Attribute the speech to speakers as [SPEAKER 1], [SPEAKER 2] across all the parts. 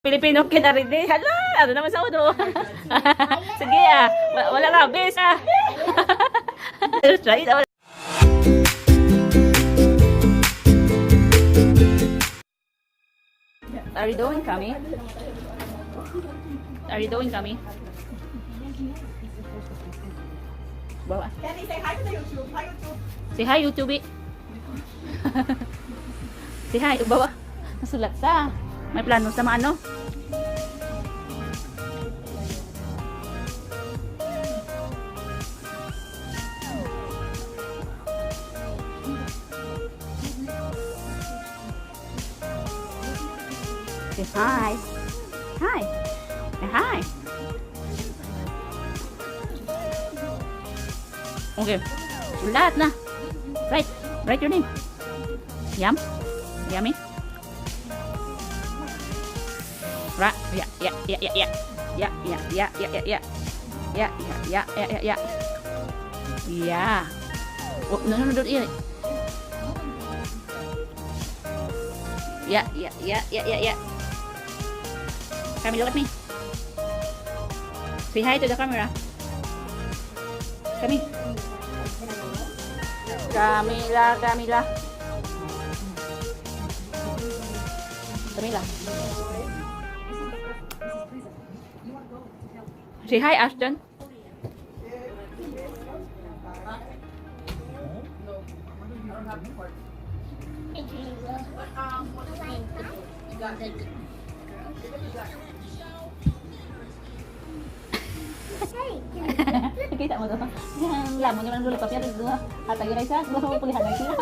[SPEAKER 1] Pilipino kid already. Hala, ano naman sa ulo? Sige ah, wala rabis ah. Try it out. Are you doing, Kami? Are you doing, Kami? Bawa.
[SPEAKER 2] Kenny, say hi to the YouTube. Hi, YouTube.
[SPEAKER 1] Say hi, YouTube. Say hi, bawa. Nasulat sa. May plano sa maano. Say hi. Hi. Say hi. Okay. Sulat na. Write. Write your name. Yum. Yummy. Ra. Ya. Ya. Ya. Yeah. Oh, no, don't eat it. Yeah. Kami, look at me. Say hi to the camera. Kami. Camila, Camila. Camila. Say hi, Ashton. Kita mo to. Yung lamon naman gulo papel do. Hatag yun ay sa pulihan ay sila.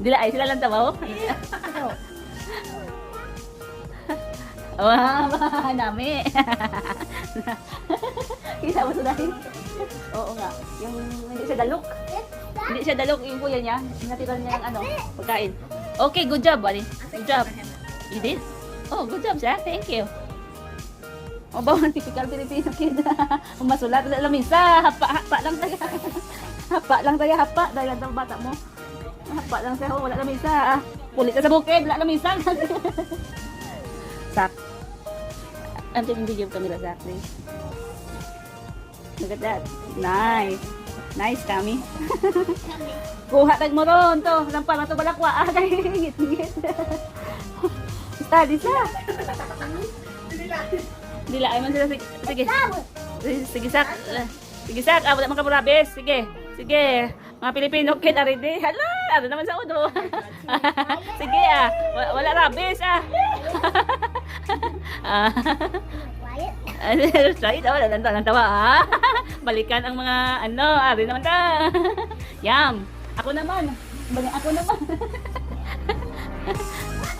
[SPEAKER 1] Dila ay sila lang tabaw. Wow, dami. Kita mo to dahil. Oo nga, yung hindi siya dalok. Hindi siya dalok yung kuya niya. Natiran niya ng ano, pagkain. Okay, good job, buddy. Good job. You did? Oh, good job, sir. Thank you. O ba, typical Filipino kid. Masulat sa lamisa. Hapa, hapa lang tayo. Hapa lang tayo, hapa. Dahil ang bata mo. Hapa lang siya. Oh, wala lamisa. Pulit ka sa bukid, wala lamisa. Sak. I'm taking video of Camila, Zach, please. Look at that. Nice. Nice, Kami. Kuha tag mo ron to. Lampa na to balakwa. Ah, kay ngit-ngit. Study sa. Dila ay man sila sige. Sige. Sige sak. Sige sak, ah, wala man ka murabis. Sige. Sige. Mga Pilipino kid already. Hala, ano naman sa ulo. Sige ah, wala rabis ah. Ah. Try it. Wala lang lang tawa ah. Balikan ang mga ano, ari naman ta. Yum. Ako naman. Bali, ako naman.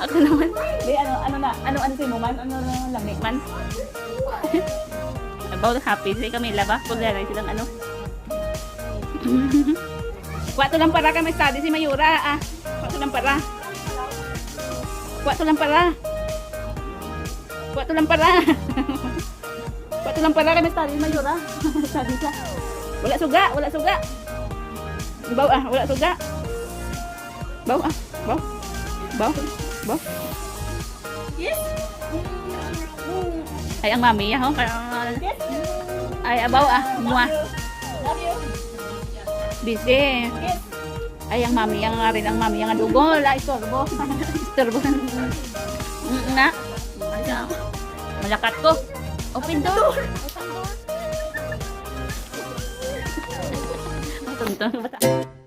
[SPEAKER 1] Ako naman. Di ano ano na, ano ano si mo man, ano lamig man. About happy si Camila ba? Kung na silang ano. Kwato lang para kami study si Mayura ah. Kwato lang para. Kwato lang para. Kwato lang para. Kwato lang para kami study si Mayura. Study siya. Wala suga, wala suga. Baw ah, wala suga. Baw ah, baw. Baw. Baw.
[SPEAKER 2] Yes.
[SPEAKER 1] Ay, ang mami, ah, oh. Ay, abaw ah, mua.
[SPEAKER 2] Love you.
[SPEAKER 1] Busy.
[SPEAKER 2] Yes.
[SPEAKER 1] Ay, ang mami, ang nga rin, ang mami, ang dugol. Ay, istorbo. Istorbo. Nga. Ay, ah. Malakat ko. Open door. Open door. Tonton bata.